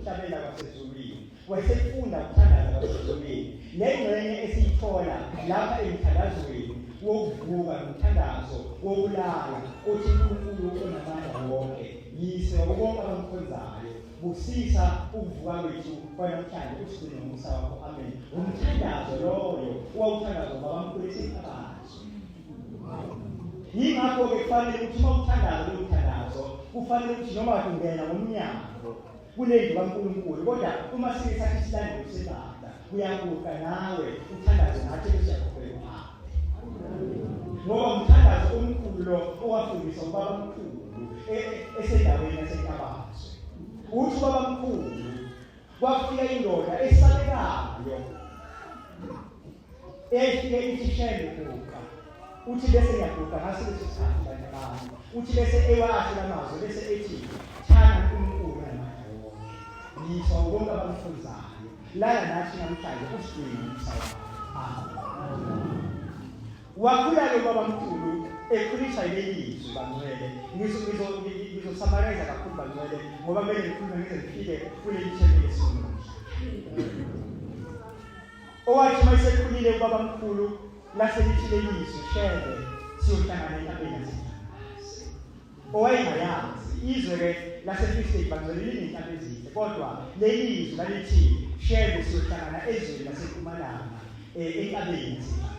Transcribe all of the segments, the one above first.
ukuhlabela kwasezulwini, wayesefunda ukuthandaza kwasezulwini. Le ngxenye esiyithola lapha emthandazweni wokuvuka nomthandazo wokulala othi uNkulunkulu onamandla wonke, Yise wabo bonke abamkhonzayo, busisa ukuvuka kwethu kwanamhlanje, usigcine ngomusa wakho. Amen. Umthandazo loyo owawuthandazwa ubabamkhulu esenkabazwe. Yingakho-ke kufanele ukuthi uma uthandaza lowo mthandazo, kufanele ukuthi noma ungena ngomnyango kule ndlu kaNkulunkulu, kodwa uma sike sathi isilandelo sebandla, uyaguqa nawe uthandaze nathi bese uyaqhubeka uhambe. Ngoba umthandazo omkhulu lo owafundiswa ubabamkhulu esendaweni yaseNkabazwe. Uthi ubabamkhulu kwafika indoda esabekayo eyayifike ithi shembe guqa, uthi bese ngiyaguqa ngaso leso sikhathi bantu bami, uthi bese ewasho lamazwi bese ethi thana uNkulunkulu namandla wonke, yiswa wonke abamkhonzayo, lala nathi namhlanje usigcine umusa wakho. Amen. Wakhula-ke ubabamkhulu ekhuliswa yileli zwi bangcwele. Ngizosummarize kakhulu bangcwele ngoba kumele ngikhulume ngize ngifike kuleli thembi lesomuhla. Owathi uma esekhulile ubabamkhulu lase lithi leli zwi shebe siyohlangana entabeni yaseNtlangazi. Owayengayazi izwe-ke lase-Free State bangcwele liney'ntaba ezinhle kodwa leli zwi lalithi shebe siyohlangana ezweni lasempumalanga entabeni yaseNtlangazi.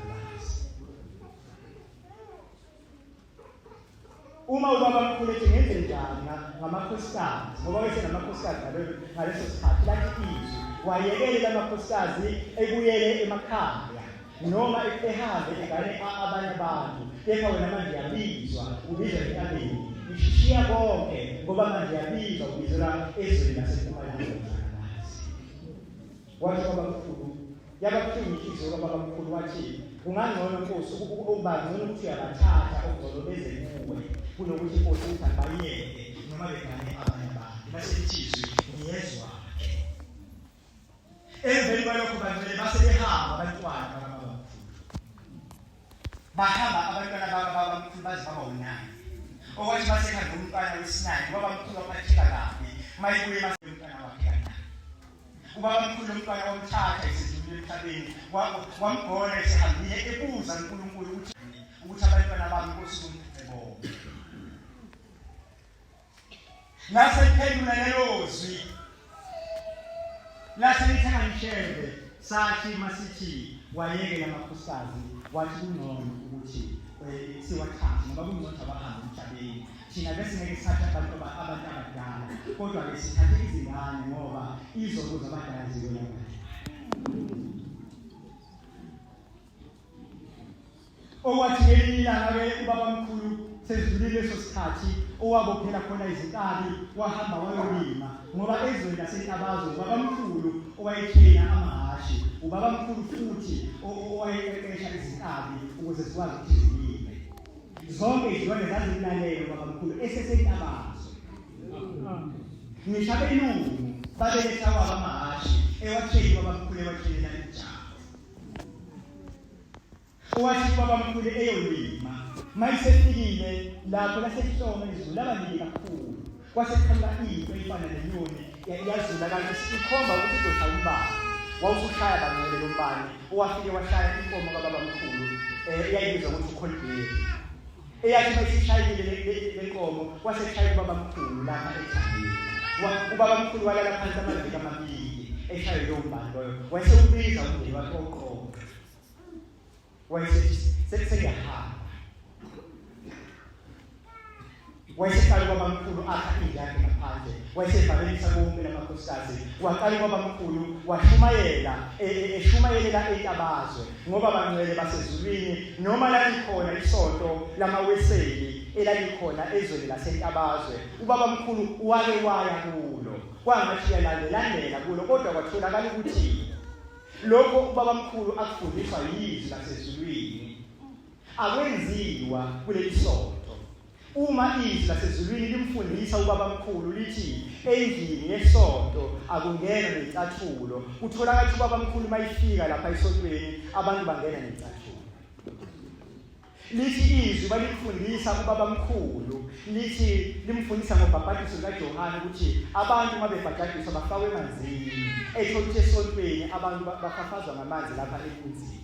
Uma ubaba mkhulu ethi ngenze njani ngamakhosikazi ngoba wayesenamakhosikazi ngaleso sikhathi lathi izwi wayekele lamakhosikazi ebuyele emakhaya noma ehambe egane abanye abantu kepha wena manje uyabizwa ubizwa entabeni ishiya konke ngoba manje uyabizwa ubizelwa ezweni lasempumalanga. Wathi ubabamkhulu, yaba buhlungu inhliziyo kababamkhulu, wathi kungangcono Nkosi ukuba ngcono ukuthi uyabathatha okungcono beze kuwe kunokuthi Nkosi uthi abayeke noma begane abanye abantu. Base lithi izwi ngiyezwa ke. Emveni kwalokho bangcwele base behamba abantwana bakababamkhulu. Bahamba abantwana bakababamkhulu baze baba unani. Okwathi basekhanda umntwana wesinani ubabamkhulu waphatheka kabi mayibuye mase umntwana wakhe kanani. Ubabamkhulu lomntwana wamthatha esedlulile emhlabeni wamgona esehambile ebuza uNkulunkulu ukuthi ukuthi abantwana bami Nkosi umphethe bonke. Lase liphendula lelo zwi lase lithenga ngishembe sathi masithi wayeke lamakhosikazi wathi kungcono ukuthi siwathathe ngoba kungcono abahambe emhlabeni. Thina besingeke sithathe abantu abantu abadala kodwa ke sithathe izingane ngoba izokuza abadala ziwela kahle. Okwathi ngelinye ilanga-ke ubabamkhulu sesidlulile leso sikhathi owabophela khona izinkabi wahamba wayolima ngoba ezweni laseNtabazwe ubabamkhulu owayethena amahhashi ubabamkhulu futhi owayeqeqesha izinkabi ukuze zikwazi ukuthi zilime. Zonke izilwane zazimlalela ubabamkhulu esesentabazwe. Ngisho abelungu babeletha kwabo amahhashi ewatheni ubabamkhulu ewathelela ijaho. Owathi ubabamkhulu eyolima mayisefikile lapho lasehloma izulu laba libi kakhulu kwase kuqhamuka into efana nenyoni yazula kanti ikhomba ukuthi izoshaya umbane wawusushaya bangcwele lo mbane owafike washaya inkomo kababamkhulu eyayibizwa ukuthi ukholibheri eyathi uma isishayile le nkomo kwase kushaya ubabamkhulu lapha ethangeni ubabamkhulu walala phansi amaviki amabili eshaywe lowo mbane loyo wayesewubiza umndeni wakhe wawuqoqa wayesethi sengiyahamba Wayeseqala ubabamkhulu akha indlu yakhe ngaphandle, wayesevalelisa konke lamakhosikazi. Waqala ubabamkhulu washumayela e, e, eshumayelela entabazwe ngoba bangcwele basezulwini noma lalikhona isonto lamaWeseli elalikhona ezweni lasentabazwe ubabamkhulu wake waya kulo kwangathi uyalandelandela kulo kodwa kwatholakala ukuthi lokho ubabamkhulu akufundiswa yizwi lasezulwini akwenziwa kuleli sonto. Uma izwi lasezulwini limfundisa ubabamkhulu lithi endlini yesonto akungenwa nezicathulo, kutholakala ukuthi ubabamkhulu mayifika lapha esontweni abantu bangena nezicathulo. Lithi izwi balifundisa kubabamkhulu, lithi limfundisa ngobhabhadiso lukaJohane ukuthi abantu uma bebhajadiswa bafakwe emanzini. Ethola ukuthi esontweni abantu bafafazwa ngamanzi lapha ekunzini.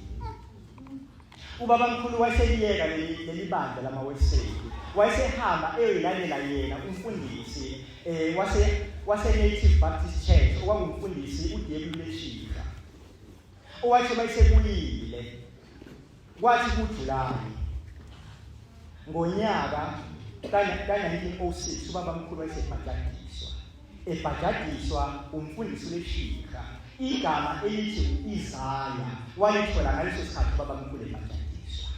Ubabamkhulu wayeseliyeka leli bandla lamaWeseli. Wayesehamba eyoyilandela yena umfundisi eh wase wase Native Baptist Church okwangumfundisi uDebu Leshika. Owathi mayisebuyile Kwathi kuJulayi ngonyaka ka-1906 ubabamkhulu wayesebhajadiswa, ebhajadiswa umfundisi uLeshika. Igama elithi u-Isaya walithola ngaleso sikhathi ubabamkhulu ebhajadiswa.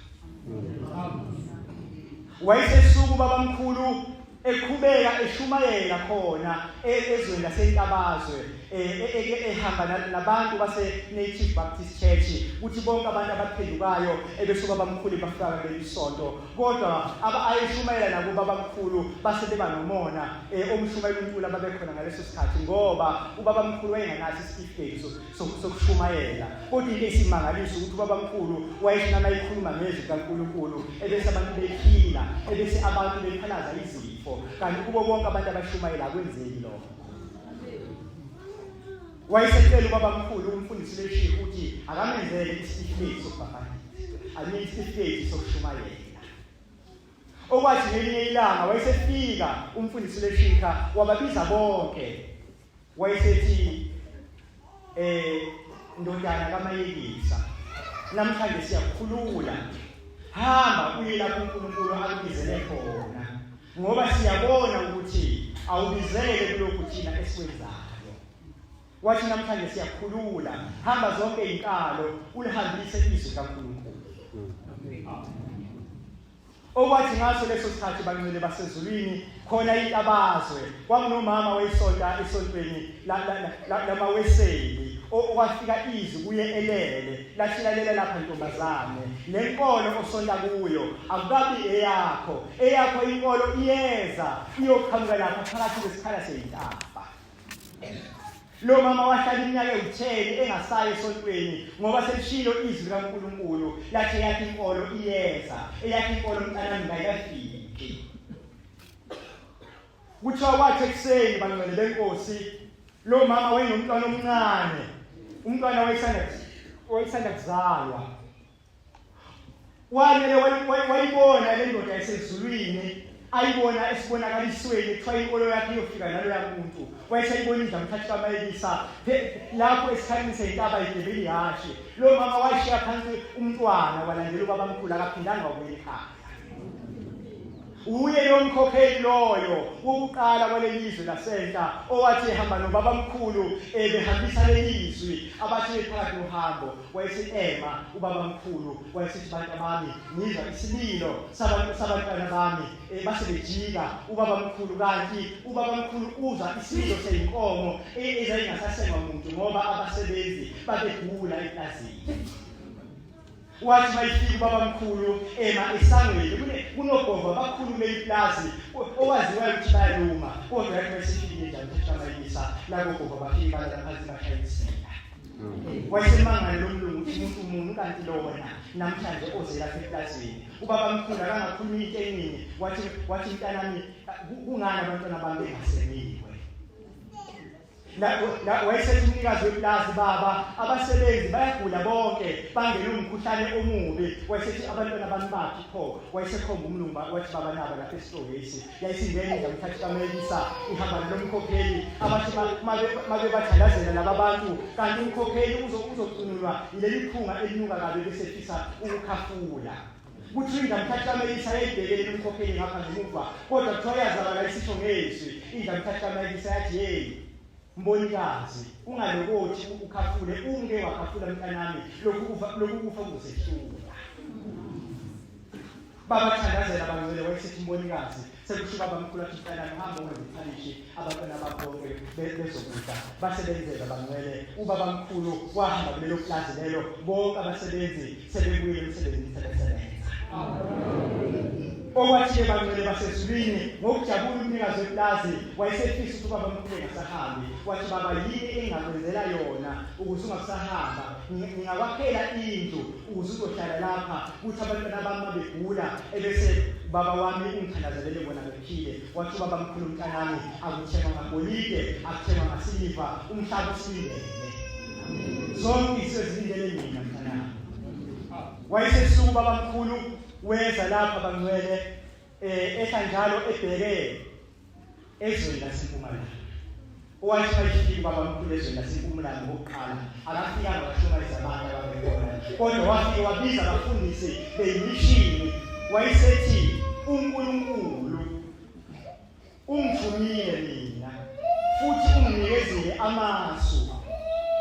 Wayesesuka ubabamkhulu eqhubeka eshumayela khona ezweni laseNkabazwe ehamba nabantu base-Native Baptist Church ukuthi bonke abantu abaphendukayo ebesuka bamkhulu bafika kuleli sonto kodwa ayeshumayela nakuba bamkhulu base beba nomona omshumayela uNtula babekhona ngaleso sikhathi ngoba ubabamkhulu wayengenaso isitifiketi sokushumayela kodwa into esimangaliso ukuthi ubabamkhulu wayethi noma ekhuluma ngezwi likaNkulunkulu ebese abantu bephila ebese abantu bephalaza izifo kanti kubo bonke abantu abashumayela akwenzeki lokho wayesecela ubabamkhulu umfundisi leshiya ukuthi akamenzele isitifiketi sokubhabhadisa anike isitifiketi sokushumayela okwathi ngelinye ilanga wayesefika umfundisi leshikha wababiza bonke Wayesethi eh ndodana kaMayekisa namhlanje siyakukhulula hamba uye lapho uNkulunkulu akubizele khona ngoba siyabona ukuthi awubizele kulokhu thina esikwenzayo wathi namhlanje siyakhulula hamba zonke izinkalo ulihambise izwi kaNkulunkulu Amen. Okwathi ngaso leso sikhathi bangcwele basezulwini khona intabazwe kwakunomama wayesonta esontweni lamaWeseli okwafika izwi kuye elele lathi lalela lapha ntombazane le nkolo osonta kuyo akukabi eyakho eyakho inkolo iyeza iyoqhamuka lapha phakathi kwesikhala seyintaba Lo mama wahlala iminyaka ewu-10 engasayi esontweni ngoba selishilo izwi likaNkulunkulu lathi eyakhe inkolo iyeza, eyakhe inkolo mntanami ngayikafiki. Kuthiwa kwathi ekuseni bangcwele benkosi lo mama wayenomntwana omncane, umntwana wayesanda kuzalwa. Wanele wayibona le ndoda esezulwini ayibona esibonakalisweni kuthiwa inkolo yakhe iyofika naloya muntu wayeseyibona indla mthathi kamayekisa lapho esikhalini seyintaba igebeli ihashe lo mama washiya phansi umntwana walandela ubabamkhulu akaphindanga wabuya ekhaya Uye lo mkhokheli loyo wokuqala kwalelizwe lasenhla owathi ehamba nobabamkhulu ebehambisa lelizwi abathi bephakathi nohambo wayethi ema ubabamkhulu wayesithi bantu bami ngizwa isililo sabantu sabantwana bami eh, base bejika ubabamkhulu kanti ubabamkhulu uzwa isililo seyinkomo e, ezayingasasengwa muntu ngoba abasebenzi babegula eplazini Wathi mayifika ubabamkhulu ema esangweni kune kunobhova abakhulu kuleli plazi owaziwayo ukuthi bayaluma kodwa yathi mayisefikile njalo ukuthi bamayisa labo bhova bafike balala phansi bashaya insila. Wayesemangale lo mlungu ukuthi umuntu umuntu kanti lona namhlanje oze lapha eplazini ubabamkhulu akangakhuluma into eningi wathi wathi mntanami kungani abantwana bami bengasemiwe Wayesethi umnikazi wepulazi, baba, abasebenzi bayagula bonke, bangenwe umkhuhlane omubi. Wayesethi abantwana bami baphi pho? Wayesekhomba umlungu wathi baba naba lapha esitokisi. Yayisingena inja mthatha kamelisa ihamba nalomkhokheli abathi mabe bathandazela laba bantu kanti umkhokheli uzocunulwa yileli phunga elinuka kabi besefisa ukukhafula. Kuthiwa indlamthathamayisa yayibhekele umkhokheli ngapha ngemuva kodwa kuthiwa yazakala isisho ngezwi indlamthathamayisa yathi hey mbonikazi ungalokothi ukhafule umke wakhafula mntanami lokhu kufa lokhu kufa kuzehlula babathandazela bangcwele wayesethi umbonikazi sekusho ubabamkhulu athi mntanami hamba ungenze iphalishi abantwana bakho bonke bezokudla basebenzela bangcwele ubabamkhulu wahamba kulelo plazi lelo bonke abasebenzi sebebuyele emsebenzini sebesebenza. Okwathi-ke bangcwele basezulwini ngokujabula umnikazi wepulazi wayesefisa ukuthi ubaba mkhulu engasahambi. Wathi baba yini engingakwenzela yona ukuze ungasahamba? Ngingakwakhela indlu ukuze uzohlala lapha kuthi abantwana bami mabegula ebese baba wami ungithandazelele bona bephile. Wathi ubaba mkhulu mntanami akuthengwa ngagolide akuthengwa ngasiliva umhlaba usilindele. Zonke izinto ezilindele mina mntanami. Wayesesuka ubaba mkhulu weza lapha bangcwele ehla njalo ebheke ezweni lasempumalanga. Owathi mayifika ubaba mkhulu ezweni lasempumalanga ngokuqala akafikanga washumayeza abantu ababekhona kodwa wafike wabiza abafundisi beyimishini wayesethi uNkulunkulu Ungithumile mina futhi unginikezile amasu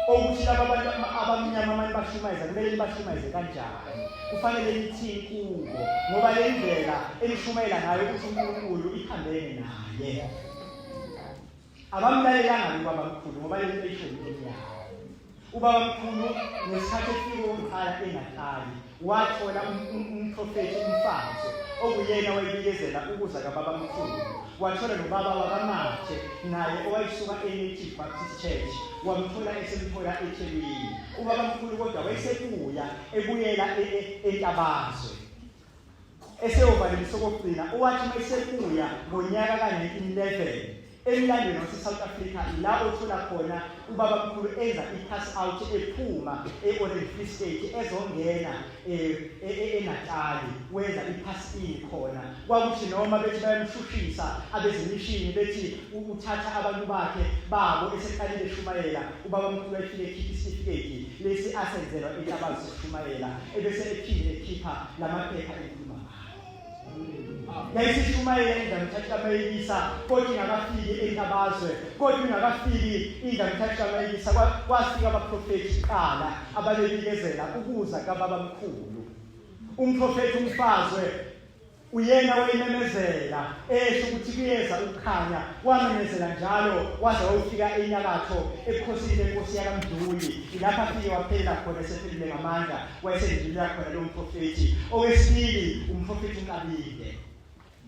okuthi laba bantu abamnyama manje bashumayeza kumele nibashumayeze kanjani kufanele nithini kubo ngoba le ndlela enishumayela ngayo ukuthi uNkulunkulu iphambene naye abamlalelanga ubaba mkhulu ngoba le nto isho emnyama Ubabamkhulu ngesikhathi efika okokuqala eNatali wathola umprofethi umfazi okuyena wayebikezela ukuza kababamkhulu. Wathola nobaba wakaMathe naye owayesuka eNative Baptist Church wamthola esemthola eThekwini. Ubabamkhulu kodwa wayesebuya ebuyela e, e, eNtabazwe. Eseyovalelisa okokugcina owathi uma esebuya ngonyaka ka-1911 emlandweni wase-South Africa la othola khona ubabamkhulu enza i-pass out ephuma e-Orange Free State ezongena eNatali wenza i-pass in khona kwakuthi noma bethi bayamshushisa abezemishini bethi uthatha abantu bakhe babo eseqalile eshumayela ubabamkhulu wayefike ekhipha isitifiketi lesi asenzelwa intabazi sokushumayela ebese ephinde ekhipha lamaphepha ekhuluma ngawo yayisishumayela indlamthathu kamayekisa kodwa ingakafiki entabazwe kodwa ingakafiki indlamthathu kamayekisa kwafika abaprofethi kuqala ababebikezela ukuza kababamkhulu umprofethi umfazwe Uyena wayememezela esho ukuthi kuyeza ukukhanya, wamemezela njalo waze wayofika enyakatho ebukhosini benkosi yakaMduli, ilapho afike waphelela khona esephelile ngamandla, wayesendlulela khona lowo mprofethi. Owesibili umprofethi uNkabinde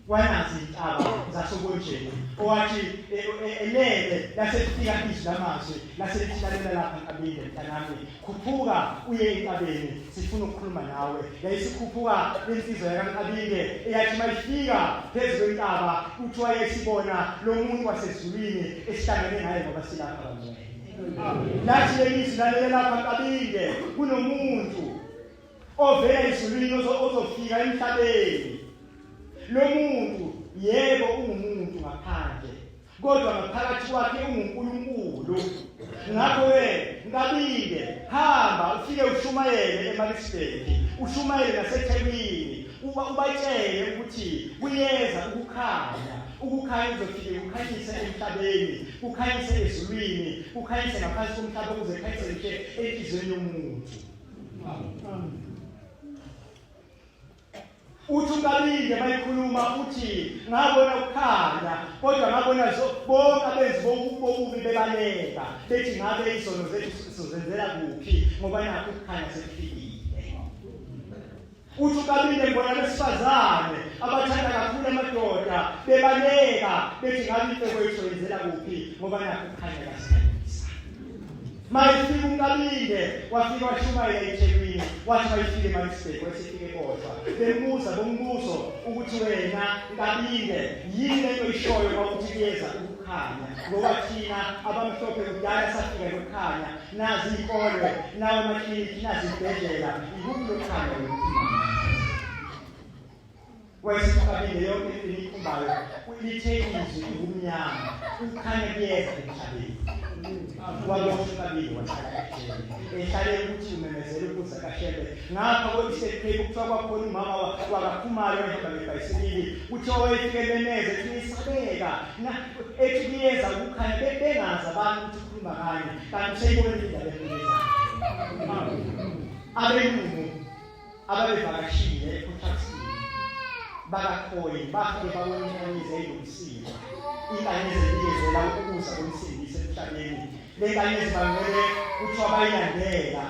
wanazi intaba zasoBonjeni owathi e, e, elele laselifika izwi lamazwi laselithi lalela lapha Nkabinde mntanami khuphuka uye entabeni sifuna ukukhuluma nawe yayisikhuphuka lensizwa yakaNkabinde eyathi mayifika phezu kwentaba kuthiwa yayisibona lo muntu wasezulwini esihlangene naye ngoba silapha bangcwele lathi lelizwi lalele lapha Nkabinde kunomuntu ovela ezulwini ozofika emhlabeni lo muntu yebo ungumuntu ngaphandle kodwa ngaphakathi kwakhe unguNkulunkulu. Ngakho-ke Nkabinde, hamba ufike ushumayele eMaritzburg, ushumayele naseThekwini, ubatshele ukuthi kuyeza ukukhanya, ukukhanya kuzofike kukhanyise emhlabeni, kukhanyise ezulwini, kukhanyise ngaphansi komhlaba ukuze kukhanyise nje enhliziyweni yomuntu. Uthi uNkabinde mayikhuluma uthi ngabona ukukhanya kodwa ngabona bonke abenzi bobubi bebaleka bethi ngabe izono zethu sizenzela kuphi ngoba nakho ukukhanya sekufikile. Uthi uNkabinde ngibona besifazane abathanda kakhulu amadoda bebaleka bethi ngabe imfebo yethu yenzela kuphi ngoba nakho ukukhanya kasikhanyisa. Mayifika uNkabinde wafika washumayela eThekwini wathi mayifike eMaritzburg wayesefike eboshwa bembuza bombuzo ukuthi wena Nkabinde yini lento oyishoyo kwakuthi kuyeza ukukhanya ngoba thina abamhlophe kudala safika nokukhanya nazi iy'kole nawo amaklinikhi nazi iy'bhedlela ikuphi lokukhanya lokukhanya Wayesixabile yonke into eniyikhumbayo, lithe izwi ubumnyama, ukukhanya kuyeza emhlabeni. Waboshwa uKabili wahlala ejele. Ehlale ukuthi umemezela ukuza kaShembe. Ngapha ko-Eastern Cape kuthiwa kwakhona umama wakaKhumalo wayehamba ngebhayisikili. Kuthiwa wayefike ememeze ethi uyesabeka. Ethi kuyeza ukukhanya bengazi abantu ukuthi ukhuluma ngani. Kanti useyibonile indaba ekhulumezayo. Abelungu Ababevakashile ePort bakaKhoyi bafike babona inkanyezi yayilungisiwe. Inkanyezi ebikezela ukuza komsindisi emhlabeni. Le nkanyezi bangcwele kuthiwa bayilandela.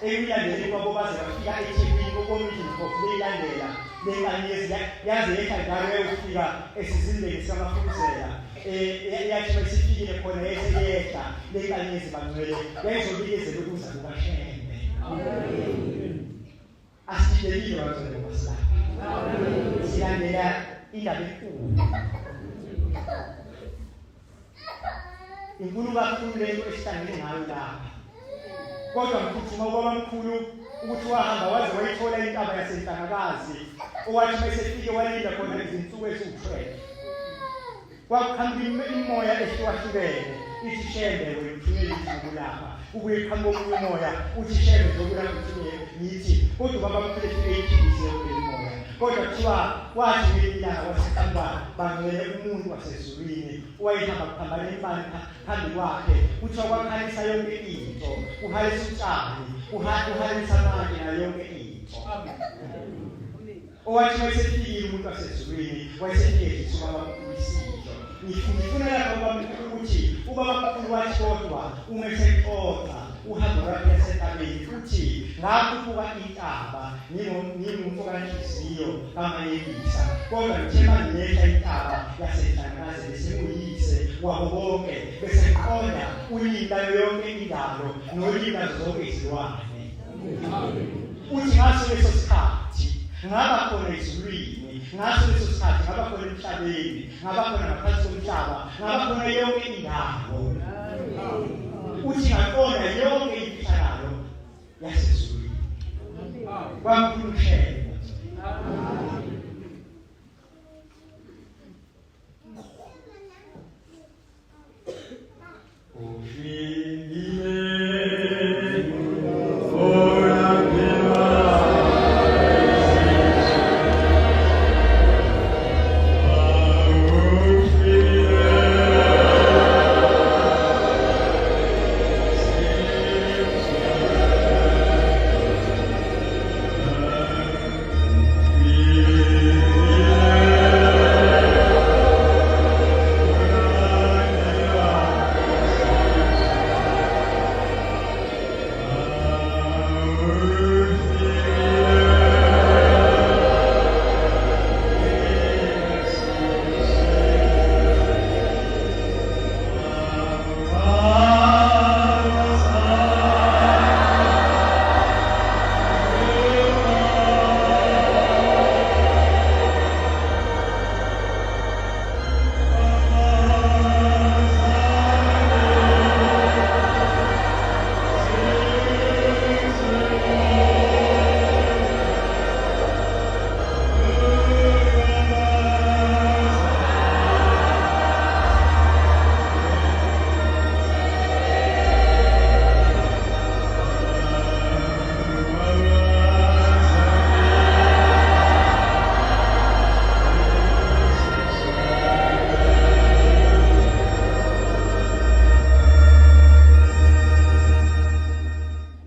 Ekuyilandeleni kwabo baze bafika eThekwini koKomiti Mpofu beyilandela. Le nkanyezi yaze yehla njalo yayofika esizindeni sikaMafukuzela. Yathi uma isifikile khona yese yehla le nkanyezi bangcwele, yayizobikezela ukuza kukaShembe. Asididekile bangcwele ngoba silapha. Silandela indaba enkulu. Inkulu kakhulu lento esihlangene ngayo lapha. Kodwa ngiphuthuma ubaba mkhulu ukuthi wahamba waze wayithola intaba yasenhlangakazi owathi uma esefike walinda khona izinsuku eziwu-12. Kwakuqhamuka imimoya ehlukahlukene ithi Shembe wena uthunyelwe yithi ngokulapha, kubuye kuqhamuka omunye umoya uthi Shembe ngizokulapha uthunyelwe yithi, kodwa ubaba mkhulu efike eyiphikise yonke imimoya. Kodwa kuthiwa kwathi ngelinye ilanga kwaseqhamuka bangcwele umuntu wasezulwini owayehamba kuphambana imibani phambi kwakhe, kuthiwa kwakhanyisa yonke into, kuhalisa utshani, kuhalisa amatshe nayo yonke into. Owathi wayesefikile umuntu wasezulwini wayesefike edlisa ubabamkhulu isidlo. Ngifuna lapha ubabamkhulu ukuthi ubabamkhulu wathi kodwa uma esexoxa uhambo lwakhe lasentabeni futhi ngakhuphuka intaba ngingumfo kanhliziyo kaMayekisa kodwa ngithe mangiyehla intaba yasenhlangakaze bese nguyise wabo bonke bese ngiqonda ulimi layo yonke indalo nolimi lazo zonke izilwane. Uthi ngaso leso sikhathi ngaba khona ezulwini, ngaso leso sikhathi ngaba khona emhlabeni, ngaba khona ngaphansi komhlaba, ngaba khona yonke indawo. Uthi ngaqonda yonke imfihlakalo yasezulwini. Kwamkhulu uShembe.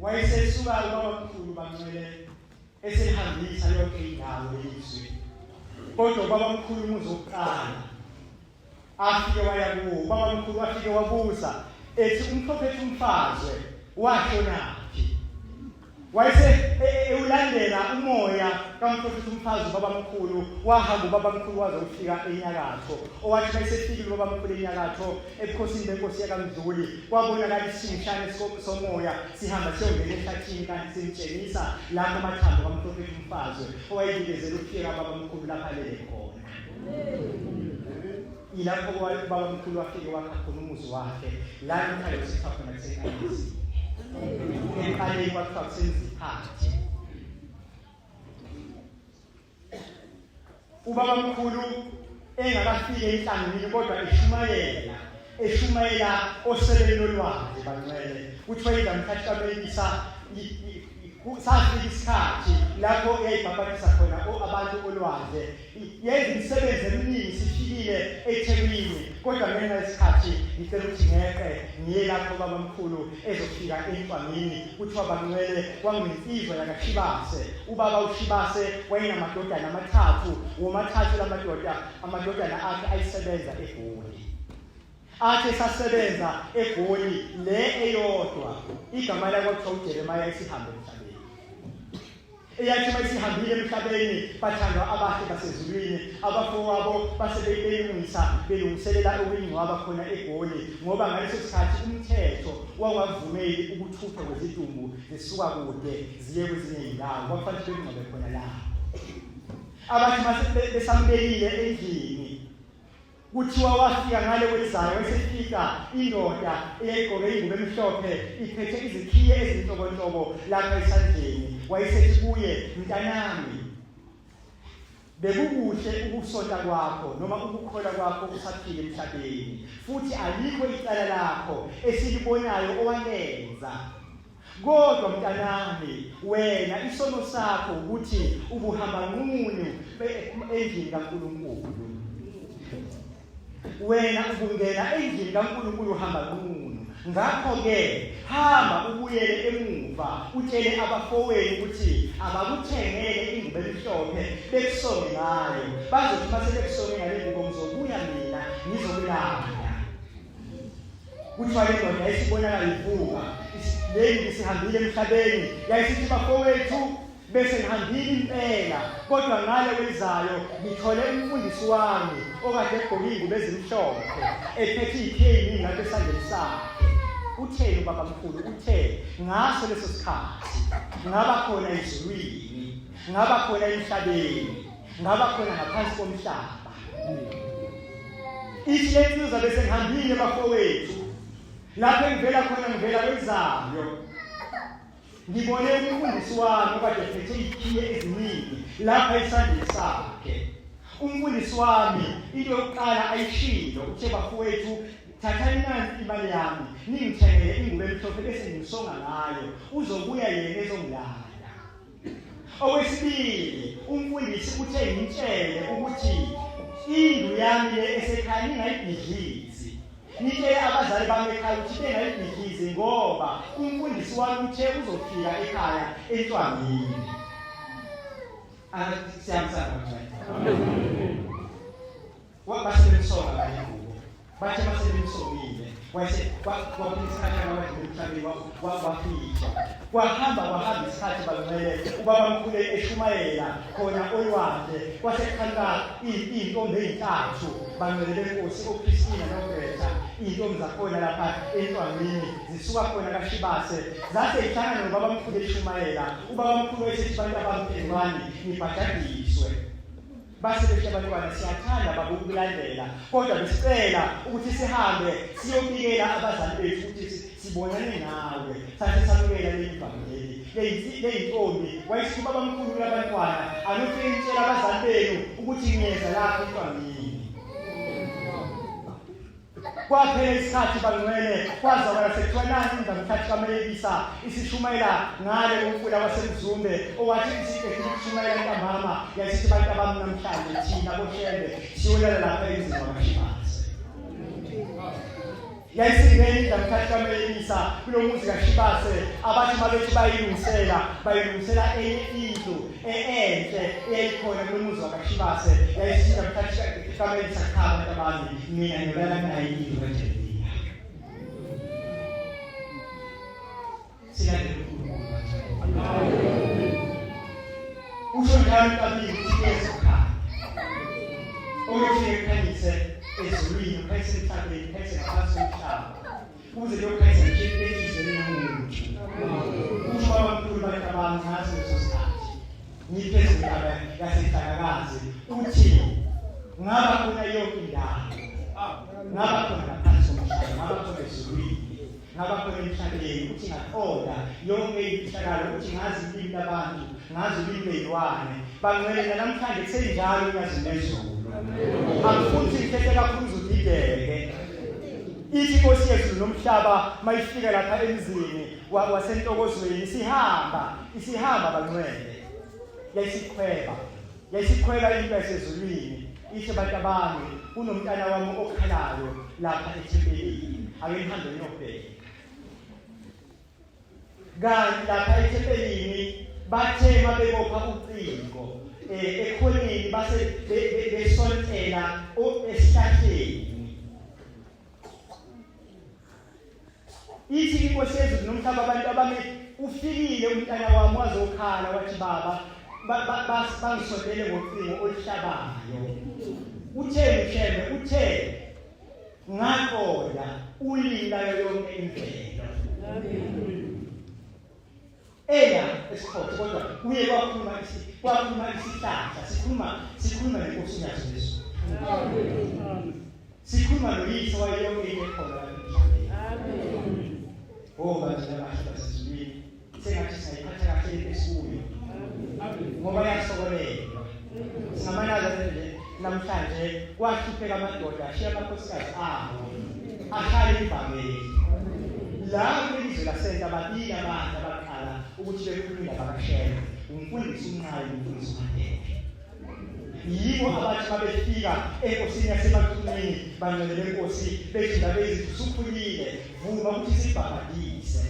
Wayesesuka ubabamkhulu bangcwele eselihambisa yonke indawo lelizwi. Kodwa ubabamkhulu umuzi wokuqala afike waya kuwo, ubabamkhulu wafike wabuza ethi umprofethi uMfazwe washonaphi? Wayese e, e, ewulandela umoya kamprofethi uMfazwe ubabamkhulu, wahamba ubabamkhulu waze ufika enyakatho. Owathi mayesefikile ubabamkhulu enyakatho ebukhosini benkosi yakaMdluli, kwabonakala isishingishane somoya sihamba siyongena ehlathini kanti simtshengisa lapho amathambo kamprofethi uMfazwe owayebikezela ukufika kababamkhulu lapha alele khona. Yilapho ubabamkhulu wafike wakha khona umuzi wakhe la namhlanje kusithiwa khona kusenkanyezi. Ekuqaleni kwakuthiwa kusenziphathi. Ubabamkhulu engakafiki enhlanganweni kodwa eshumayela eshumayela osebeni lolwandle bangcwele kuthiwa ingamthathi kaMelisa safika isikhathi lapho yayibhabhatisa khona abantu olwandle yenza imisebenzi eminingi sifikile eThekwini kodwa ngenxa yesikhathi ngicela ukuthi ngeqe ngiye lapho babamkhulu ezofika eNtwangini kuthiwa bangcwele kwakunensizwa yakaShibase ubaba uShibase wayenamadodana amathathu womathathu lamadoda amadodana akhe ayisebenza eGoli athi esasebenza eGoli le eyodwa igama lakwa kuthiwa uJeremiah isihambe emhlabeni. Eyathi uma isihambile emhlabeni bathandwa abahle basezulwini, abafowabo base beyilungisa belungiselela ukuyingcwaba khona eGoli ngoba ngaleso sikhathi umthetho wawungavumeli ukuthuthwa kwezidumbu zisuka kude ziye kwezinye izindawo, kwakufanele bekungcwabe khona lapho. Abathi mase besambekile endlini Kuthiwa wafika ngale kwelizayo wayesefika indoda eyayigqoke ingubo emhlophe iphethe izikhiye ezinhlobonhlobo lapha esandleni. Wayesethi kuye, mntanami, bekukuhle ukusonta kwakho noma ukukholwa kwakho usaphila emhlabeni, futhi alikho icala lakho esilibonayo owalenza. Kodwa mntanami, wena isono sakho ukuthi ubuhamba nqunu endlini kaNkulunkulu. Wena ubungena endlini kaNkulunkulu uhamba nqunu. Ngakho-ke hamba ubuyele emuva utshele abafowenu ukuthi abakuthengele ingubo emhlophe bekusonge ngayo. Bazothi uma sebekusonge ngale ngubo ngizobuya mina ngizokulanda. Kuthiwa le ndoda yayisibonakala ivuka, le isihambile emhlabeni, yayisithi bafowethu bese ngihambile impela kodwa ngale kwezayo ngithole umfundisi wami okade egqoke iy'ngubo ezimhlophe ephethe iy'kheyini ngapha esandleni sakhe. Utheni ubabamkhulu? Uthe ngaso leso sikhathi ngaba khona ezulwini, ngaba khona emhlabeni, ngaba khona ngaphansi komhlaba. Ithi le nsizwa bese ngihambile bafowethu lapho engivela khona ngivela kwezayo ngibone umfundisi wami okade ephethe ikhiye eziningi lapha esandleni sakhe umfundisi wami into yokuqala ayishilo uthe bafowethu thathani nansi imali yami ningithengele ingubo emhlophe bese ngisonga ngayo uzobuya yena ezongilanda Okwesibili, umfundisi uthe ngitshele ukuthi indlu yami le esekhaya ningayibhidlizi. Nitshele abazali bami ekhaya ukuthi bengayibhidlizi ngoba umfundisi wami uthe uzofika ekhaya entwangini. Siyamsana bangcwele. Base bemsonga kanye ngubo. Bathe base bemsongile. Wayese kwaphela isikhashana wadlula emhlabeni wafihlwa. Kwahamba kwahamba isikhathi bangcwele ubaba mkhulu eshumayela khona olwandle kwase kuqhamuka iy'ntombi ey'ntathu bangcwele benkosi oChristina noGreta iy'ntombi zakhona lapha entwangwini zisuka khona kaShibase zase zihlangana nobaba mkhulu eshumayela ubaba mkhulu wayesethi bantu abamphezwani nibhajadiswe Base bethi abantwana siyathanda baba ukukulandela kodwa besicela ukuthi sihambe siyobikela abazali bethu ukuthi sibonane nawe sathe samukela leli vangeli leyintombi wayesithi ubaba mkhulu kulabantwana anofike nitshela abazali benu ukuthi ngiyeza lapho entwangini Kwaphela isikhathi bangcwele kwazwakala sekuthiwa nansi indlamkhathi kaMelekisa isishumayela ngale komfula waseMzumbe owathi isiqedile ukushumayela ntambama yayisithi abantu abami namhlanje thina boShembe siyolala lapha emzini wakwaShibase. Yayisingena indlamkhathi kaMelekisa kulo muzi kaShibase abathi mabethi bayilungisela bayilungisela enye indlu enhle eyayikhona kulo muzi wakashibase yayishintsha mkhathi kamele sakhaba abantu abami mina ngiyolala naye indlu kaJeremiya silandele uNkulunkulu usho njalo kabili ukuthi ezokhanya oyofika ekhanyise ezulwini ukhanyise emhlabeni ukhanyise ngaphansi komhlaba Kuze kuyokhanyisa nje enhliziyweni yomuntu. Usho abamkhulu bantu abami ngaso leso sikhathi. Ngiphezu kwentaba yaseNhlakakazi uthi ngaba khona yonke indawo. Ngaba khona ngaphansi komhlaba, ngaba khona ezulwini, ngaba khona emhlabeni uthi ngaqonda yonke imfihlakalo uthi ngazi ulimi labantu, ngazi ulimi leyilwane. Bangcwele namhlanje kusenjalo unyazi lwezulu. Akufuthi ngithethe kakhulu uzudideke. Ithi inkosi yezulu nomhlaba mayifika lapha emzini wasentokozweni isihamba isihamba bangcwele yayisikhweba yayisikhweba into yasezulwini ithi abantu abami kunomntana wami okhalayo lapha ethempelini ake nihambe niyobheka Kanti lapha ethempelini bathe mabebopha ucingo ekhoneni base besontela esihlahleni. Ithi inkosi yezulu nomhlaba abantu abami Ufikile umntana wami wazokhala wathi baba bangisondele ngocingo oluhlabayo. Uthe uShembe uthe ngaqonda ulimi layo yonke imvelo. Eya esikhothe kodwa kuye kwakhuluma kwakhuluma isihlahla sikhuluma sikhuluma nenkosi yaso leso. Amen. Sikhuluma noyise wayo yonke into ekhona lapha emhlabeni. Amen. Oh bantu abahle basezulwini, sengathi singayiphatha kahle into esikuyo. Amen. Ngoba yasokolelwa. Singamanaza nje namhlanje kwahlupheka amadoda ashiya amakhosikazi awo. Ahlale ivangeli. La kulelizwe lasenta babili abantu abaqala ukuthi bekhulume indaba kaShembe, umfundisi uNqayi nomfundisi uMadebe. Yibo abathi babefika enkosini yaseMachunwini bangcwele benkosi bethi ndabezitha usukhulile vuma ukuthi sibhabhadise.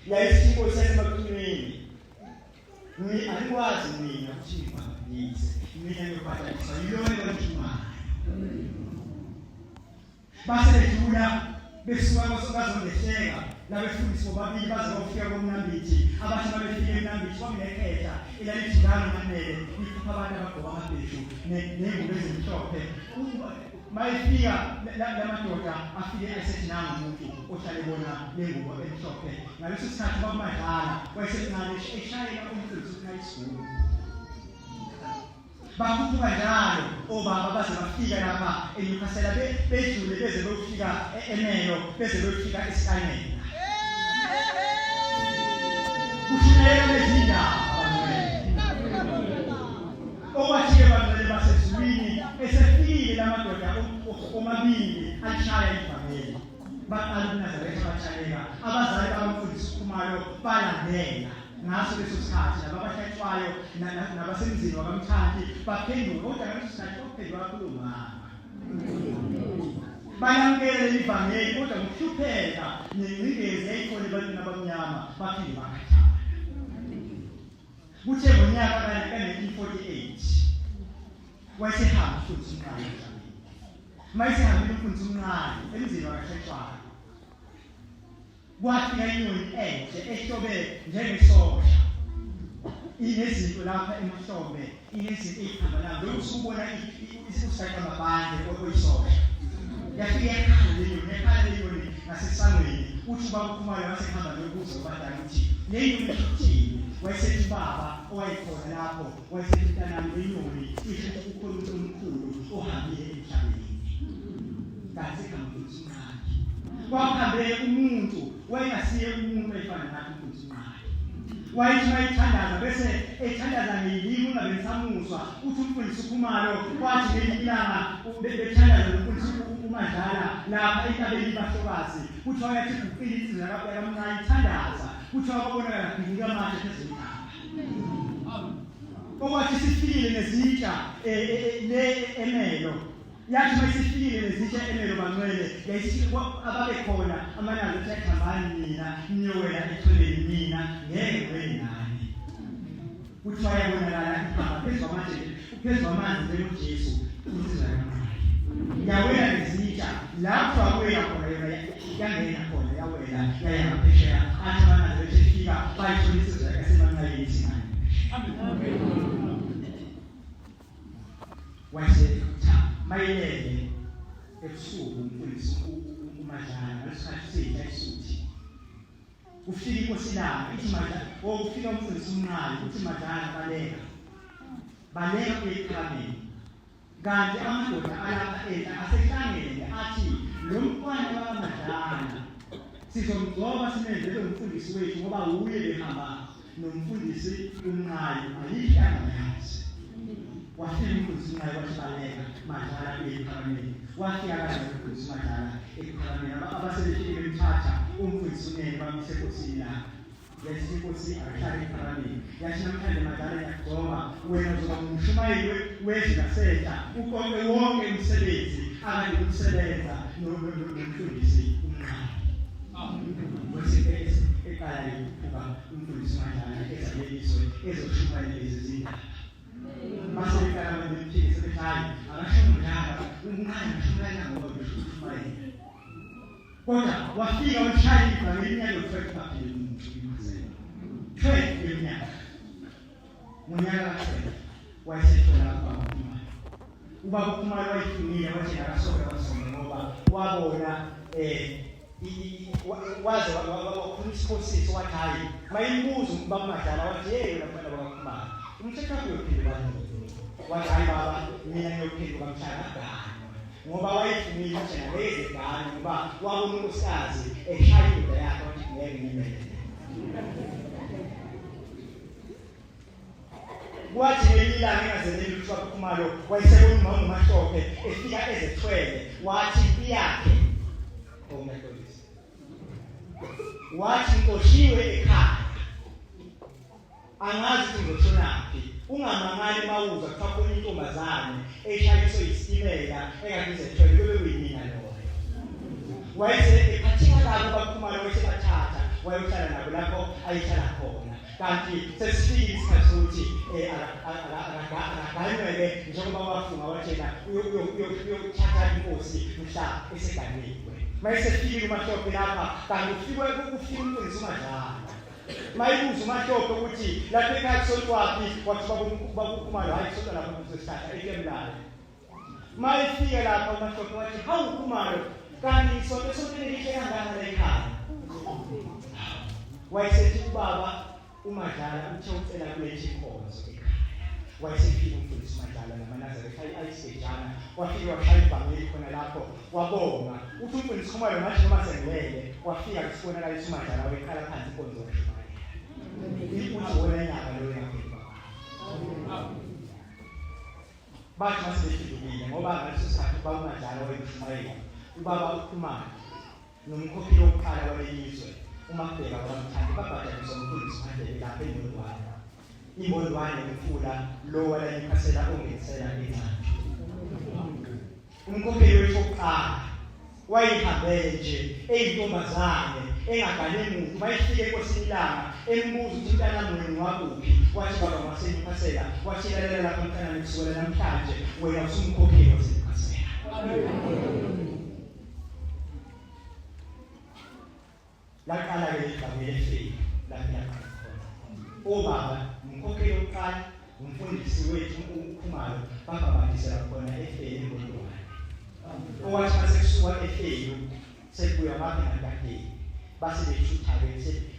Yayisithi inkosi yaseMachunwini mi anikwazi mina ukuthi ngibhabhadise mina ngiyobhadaliswa yiloyo engithumayo. Base bedlula besuka kwazondehleka labefundisi bobabili baze bafika koMnambithi. Abathi babefika eMnambithi kwakunekhehla elalithi njalo manele likhupha abantu abagqoka amabheshu ney'ngubo ezimhlophe. Mayefika lamadoda afike esethi nangu umuntu ohlale bona le ngubo emhlophe. Ngaleso sikhathi kwakumadlala wayesemncane eshayela umfundisi ukuthi ayisigubhu. Bakhuphuka njalo obaba baze bafika lapha eNewcastle bedlule beze beyofika eMelo beze beyofika eSikanela. Kushumayela lezindaba bangcwele. Okwathi-ke bangcwele basezulwini esefikile lamadoda omabili alishaya ivangeli. Baqala ubuNazaretha batshaleka, abazali bakamfundisi uKhumalo balandela. Ngaso leso sikhathi laba abahlatshwayo nabasemzini wakaMthanti baphenduka, kodwa ngaleso sikhathi kwakuphenduka kakhulu umama. Bayamukela leli vangeli kodwa ngokuhlupheka nengcindezi yayikhona ebantwini abamnyama baphinde bakhathala. Kuthe ngonyaka ka-1948 wayesehamba umfundisi uMnqayi emhlabeni. Mayesehambile umfundisi uMnqayi emzini wakaHletshwayo Kwafika inyoni enhle ehlobe njengesosha. Inezinto lapha emahlombe, inezinto eziphambanayo. Njengoba usubona usigaxa amabhande oyisosha. Yafika yakhala le nyoni, yakhala le nyoni ngasesangweni. Uthi ubaba uKhumalo wasehamba nokubuza kubadala ukuthi le nyoni isho ukuthini. Wayesethi ubaba owayekhona lapho, wayesethi mntanami le nyoni isho ukuthi kukhona umuntu omkhulu ohambile emhlabeni. Kanti igama mfundisi uNqayi. Kwakuhambe umuntu wayengasiye umuntu efana nathi umfundisi uNqayi. Wayethi uma ethandaza bese ethandaza ngeyilimi ungabe nisamuzwa uthi umfundisi uKhumalo kwathi ngelinye ilanga bethandaza nomfundisi uMadlala lapha entabeni iBahlokazi kuthiwa yathi guqile insizwa yakaMnqayi ithandaza kuthiwa kwabonakala gibuka amatshe phezu kwentaba. Okwathi sifikile nezintsha eh, eh, eh, le emelo Yathi uma isifikile nezitsha emelo bangcwele yayisithi ababekhona amananga ukuthi yathambani nina niyowela ethoneni nina ngeke wele nani. Kuthiwa yabonakala ihamba phezu kwamatshe phezu kwamanzi njengoJesu insizwa yamanqayi. Yawela nezitsha lapho awela khona yona yangena khona yawela yaya ngaphesheya athi amananga bethi fika bayithola insizwa yasemanqayini isingane. Amen. Wayesethi mayelele ebusuku umfundisi uMadlala ngalesikhathi sidla isuthi. Kufika inkosi ilanga ithi Madlala, oh kufika umfundisi uMnqayi uthi Madlala baleka. Baleka uye ekuphakameni. Kanti amadoda alapha enhla asehlangene athi lo mfana wakaMadlala sizomgcoba simenzele umfundisi wethu ngoba wuye behamba nomfundisi uMnqayi ayikho angayazi. Wafika umfundisi uMnqayi wathi baleka Madlala uye ekuphakameni. Wafika kanjalo umfundisi uMadlala ekuphakameni. Abasebefike bemthatha umfundisi uNene bamuse enkosini lapha. Yathi inkosi akahlale ekuphakameni. Yathi namhlanje Madlala ngiyakugcoba wena uzoba ngumshumayeli wezwi lasenhla uqoqe wonke umsebenzi akade umsebenza nomfundisi uMnqayi. Wase eqala ukukhuphuka umfundisi uMadlala eza lelizwe ezoshumayela lezi zindaba. Base beqala abantu bemphikisa bethi hayi akashono njalo umnqayi ushumayela ngoba beshumayela. Kodwa wafika washaya ibhakeli iminyaka yo-12 baphele umuntu. Ngonyaka ka-12 wayesethola ubaba uKhumalo. Ubaba uKhumalo wayifungile wathi akasoke wasonga ngoba wabona waze wakhuluma isiphosiso wathi hhayi mayimbuza ubaba uMadlala wathi hey wena mfana bakaKhumalo umthetho wakho uyophenduka nini? Wathi hhayi baba mina ngiyophenduka mhla ngaganwa ngoba wayefungile ukuthi yena ngeke egane ngoba wabona unkosikazi eshaya indoda yakhe wathi ngeke ngimele. Kwathi ngelinye ilanga engazeleli ukuthi wakhumalo wayesebona umama uMahlophe efika ezethwele wathi impi yakhe ongaxolisa wathi ngixoshiwe ekhaya angazi ukuthi ngizoshonaphi ungamangali uma uzwa kuthiwa khona intombazane eshayiswe yisitimela engathi izethwele kube kuyimina loyo wayese ephatheka kabi bakhumalo wayesebathatha wayohlala nabo lapho ayehlala khona kanti sesifikile isikhathi sokuthi eh, akaganweke njengoba wafunga watshela uyothatha inkosi mhla eseganiwe mayesefikile uMahlophe lapha kanti ufikwe kufika umfundisi uMadlala mayibuza uMahlophe ukuthi lapha ekhaya kusontwaphi wathi babukhumalo hhayi kusontwa lapha kuzohlahla ekemlayo Mayefika lapha uMahlophe wathi hawu Khumalo kanti isonto esontweni elihle kangaka la ekhaya. Wayesethi ubaba uMadlala uthe ucela kuletha inkonzo ekhaya. Wayesefika umfundisi uMadlala namaNazaretha ayisigejana wafike washaya ibhangeli khona lapho wabonga. Uthi umfundisi Khumalo ngathi noma sengilele wafika kusibonakala uMadlala wayeqala phansi inkonzo washumayela. Uthi wona nyaka loyo yaphenduka. Bathi uma sebephendukile ngoba ngaleso sikhathi ubaba uMadlala wayemshumayela ubaba uKhumalo nomkhokheli wokuqala waleli zwe uMabheka wakamthandi babhadaliswa umfundisi uMadebe lapha eMbondwane. Imbondwane umfula lo wala eNewcastle ongenisela eNcandi. Umkhokheli wethu wokuqala wayihambele nje eyintombazane engagane muntu mayifika enkosini ilanga embuza ukuthi mntanami wena ungwakuphi wathi baba ngwaseNewcastle wathi lalela lapha mntanami kusukela namhlanje wena usumkhokheli waseNewcastle laqala-ke ligqamile efika lapho laqala khona obaba umkhokheli wokuqala umfundisi wethu uKhumalo babhabhadisela khona efeni eNgondwane owathi mase kusuka efeni sekubuya ngapha emadadeni base bethutha-ke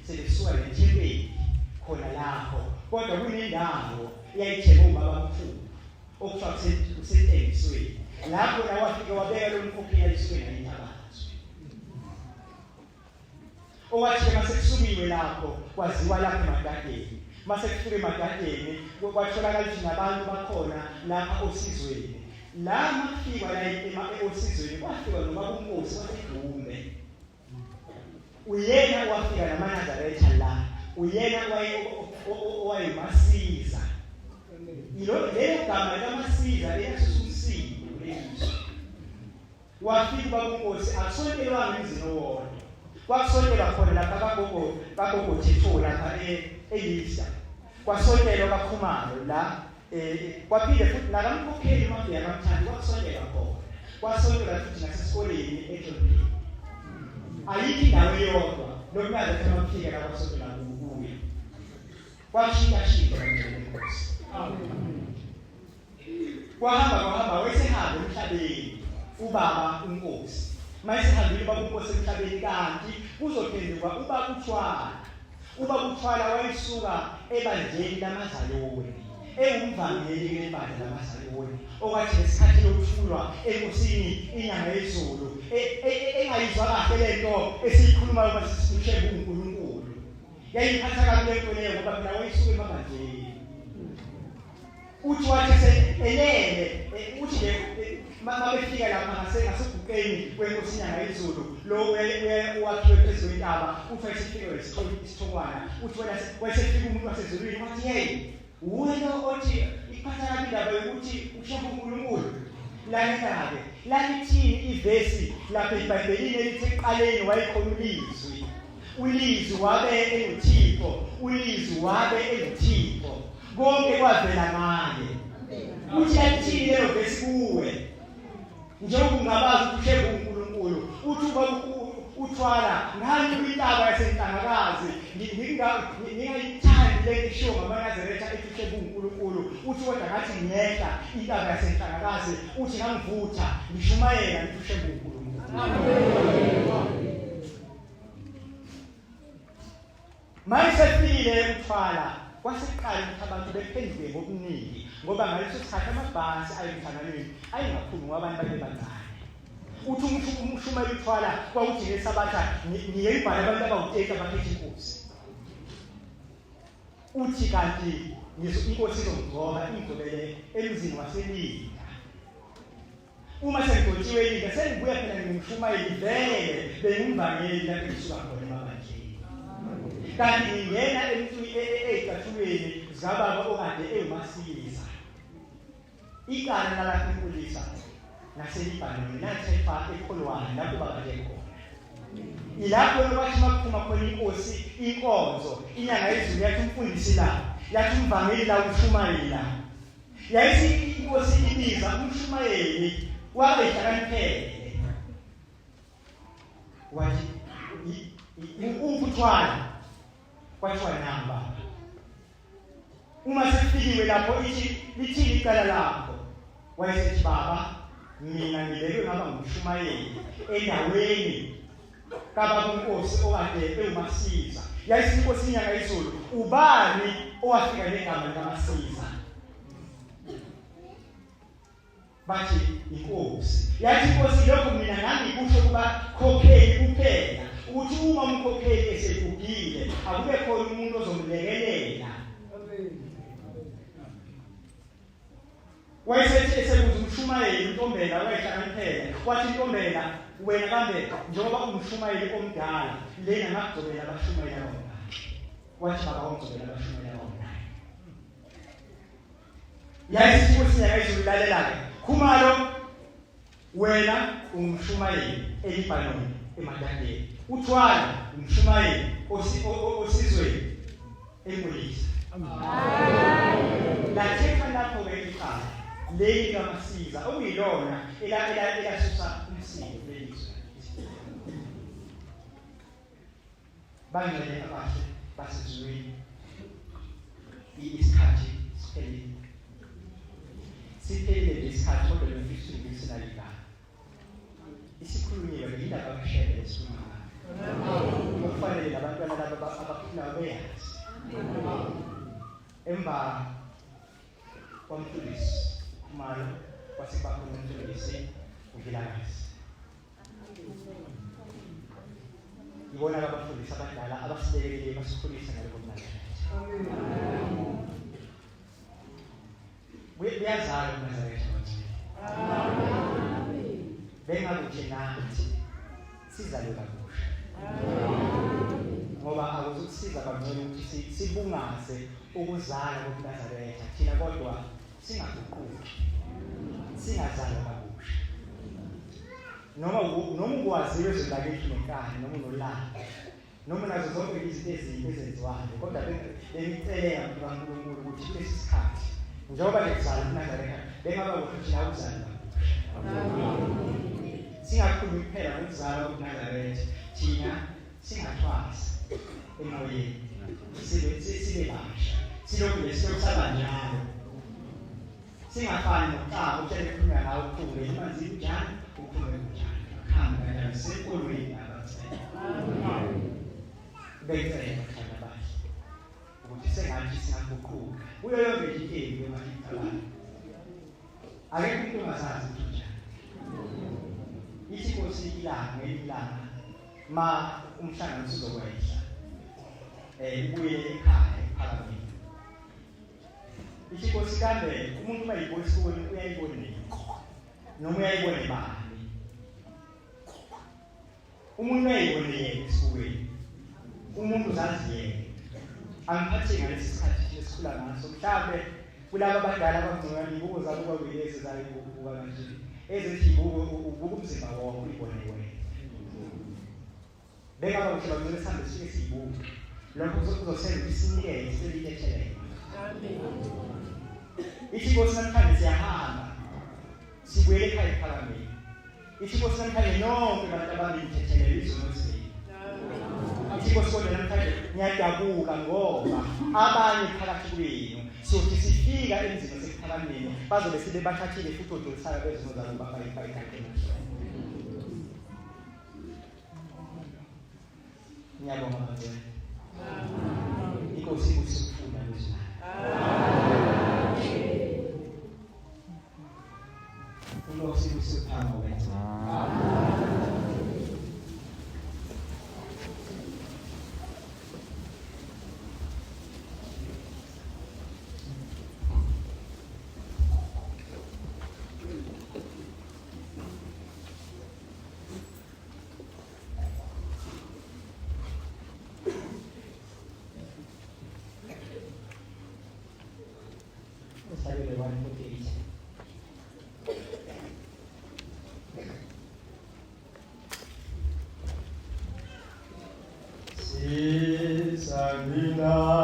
sebesuka nethempeli khona lapho kodwa kunendawo eyayithengwe ubabamkhulu okuthiwa kusentengisweni lapho la wafike wabeka lo mkhokheli ayisuke naye intabazwe Owathi mase kusukiwe lapho kwaziwa lapha emadadeni. Mase kufika emadadeni kwatholakala ukuthi nabantu bakhona lapha osizweni. La makufikwa la osizweni kwafikwa noma kunkosi waseDumbe. Uyena owafika namaNazaretha la. Uyena owayemasiza. Ilo lelo gama likaMasiza liyasusa umsindo kulelizwe. Wafika ubaba uNkosi akusontelwanga emzini owodwa. Kwakusontelwa khona lapha kagogo kagogo Thitho lapha e-Elisha. Kwasontelwa kaKhumalo la kwaphinde futhi nakamkhokheli uMabhiya kaMthandi kwakusontelwa khona. Kwasontelwa futhi nasesikoleni eJohn Ayikho indawo eyodwa lokunazetha makufika la kwasontelwa kuyo. Kwashintsha-shintsha kanjalo inkosi. Kwahamba kwahamba wayesehamba emhlabeni ubaba uNkosi. Mayesehambile ubaba uNkosi emhlabeni kanti kuzophenduka ubaba uThwala. Ubaba uThwala wayesuka ebandleni lamazayoni ewumvangeli lebandla lamazayoni okwathi ngesikhathi lokuthulwa enkosini inyanga yezulu e, e, e, engayizwa kahle lento esiyikhulumayo uma sisishe kuNkulunkulu yayiphatha kabi lento leyo ngoba phela wayisuka emabandleni Uthi wathi elele eh, uthi nje eh, mabefika lapha ngase ngaseguqeni kwenkosi inyanga yezulu lo owakhiwe phezu kwentaba uthi wayesefike isithokwana uthi wena wayesefika umuntu wasezulwini wathi hey wena othi iphatha kabi indaba yokuthi ushaka uNkulunkulu lalela-ke lalithini ivesi lapha ebhayibhelini elithi ekuqaleni wayekhona ulizwi ulizwi wabe enguthixo ulizwi wabe enguthixo konke kwavela ngaye uthi athini lelo vesi kuwe njengoba ungabazi ukuthi ushebe uNkulunkulu uthi uba uthwala ngani kwintaba yasenhlangakazi ngingayithandi le nto ishiwo ngamaNazaretha ethi ushebe uNkulunkulu Uthi kodwa ngathi ngiyehla intaba yasenhlangakazi, uthi ngangivutha ngishumayela ngithi uShembe uNkulunkulu. Mayesefikile uThwala kwasiqala ukuthi abantu bephenduke ngobuningi ngoba ngaleso sikhathi amabhasi ayemhlanganweni ayengaphumi ngoba abantu babebancane. Uthi umshumayeli uThwala kwakuthi ngeSabatha ngiye ngibhale abantu abawu-30 abakhetha inkosi. Uthi kanti ngizo inkosi izongigcoba ingigcobele emzini waseLinda. Uma sengigcotshiwe eLinda sengibuya phela ngingumshumayeli vele bengumvangeli lapho ngisuka khona emabandleni. Kanti ngingena ey'cathulweni zikababa okade ewumasiza. Icala lalapha inkulisa naseLibhanoni lathethwa eKholwane lapho ubaba khona. Ilapho lokwathi makuphuma khona inkosi inkonzo inyanga yezulu yathi umfundisi la yathi umvangeli la ushumayeli la yayithi inkosi ibiza umshumayeli wabe ihlakaniphele wathi ukuthwala kwathiwa namba Uma sekufikiwe lapho ithi lithini icala lakho? Wayesethi baba mina ngibekwe ngaba ngumshumayeli endaweni kababa unkosi okade ewumasiza. Yayisithi inkosi inyanga izulu ubani owafika negama likamasiza? Bathi inkosi. Yathi inkosi lokho mina ngangikusho kuba khokheli kuphela ukuthi uma umkhokheli esegugile akube khona umuntu ozomlekelela. Wayesethi esebuza umshumayeli uNtombela wayehlakaniphela wathi Ntombela wena kambe njengoba ungumshumayeli omdala lena ngakugcobela abashumayeli abangaka wathi baba wangigcobela abashumayeli abangaka Yayisithi inkosi yakayizulu lalela-ke Khumalo wena ungumshumayeli eLibhanoni emadadeni uthwala umshumayeli osizweni eNkulisa lathethwa lapho-ke icala leli kamasiza okuyilona elasusa umsindo kulelizwe Bangcwele abahle basezulwini, isikhathi siphelile. Siphelile nje isikhathi kodwa bengifisa ukuthi sinayo igama. Isikhulunyiwe le indaba kaShembe esikhuluma ngayo. Kufanele labantwana laba abakhulayo beyazi. Emva kwamfundisi Khumalo kwase kuba khona umfundisi uVilakazi. Ibona abafundisi abadala abasibekelile basikhulisa ngalokho kunazaretha. Kuyazalwa kunazaretha bangcwele. Bengakuthi nathi sizalwe kabusha. Ngoba akuzukusiza bangcwele ukuthi sibungaze ukuzala kokunazaretha thina kodwa singaguquki singazalwa kabusha noma noma ukwaziwe ezweni lakithi nenkani noma unolaka noma nazo zonke izinto ezimbi ezenziwayo kodwa bengicelela abantu kaNkulunkulu ukuthi kulesi sikhathi njengoba lekuzala kuNazaretha bengaba kuhle ukuthi la uzalwa kabusha singakhulumi kuphela ngokuzalwa kuNazaretha thina singathwasi emoyeni sibe sibe basha silokhu nje silokhu saba njalo singafani nokuxaka utshele khulunywa ngawo ukhulume emanzini kunjani ukhulume kunjani kuhambe kanjalo senkolweni abacela becela mhlaba bahle ukuthi sengathi singaguquka kuyo yonke nje into embi emathicabanga akekho umuntu ongazazi ukuthi unjani ithi inkosi ilanga ngelinye ilanga ma umhlangano usuzokwehla eh ubuye ekhaya ephakamile ithi inkosi kambe umuntu uma yibona isiboni uyayibona noma uyayibona bani umuntu uyayibona yena esibukweni umuntu uzazi yena angiphathi ngalesi sikhathi esikhula ngaso mhlawumbe kulaba abadala abangconywana ibuko zabo kwakuyilezi zayo ukubuka kanje ezithi ibuko ubuka umzimba wonke uyibone wena bengaba kuhle bangcwele sihambe sifike siyibuke lokho kuzosenza ukuthi sinikele sibelithethelele ithi inkosi namhlanje siyahamba sibuyele ekhaya ephakameni ithi inkosi namhlanje nonke bantu abami ngithethelele izono zenu. Ngithi inkosi kodwa namhlanje ngiyadabuka ngoba abanye phakathi kwenu siyothi sifika emzini wasekuphakameni bazobe sebebathathile futhi odonsayo bezono zabo babayibhayikade Ngiyabonga bantwana. Inkosi ibusise ukufunda kwezwi layo. Inkosi ibusise ukuphanga wenza. Usabele 148. Sisangina.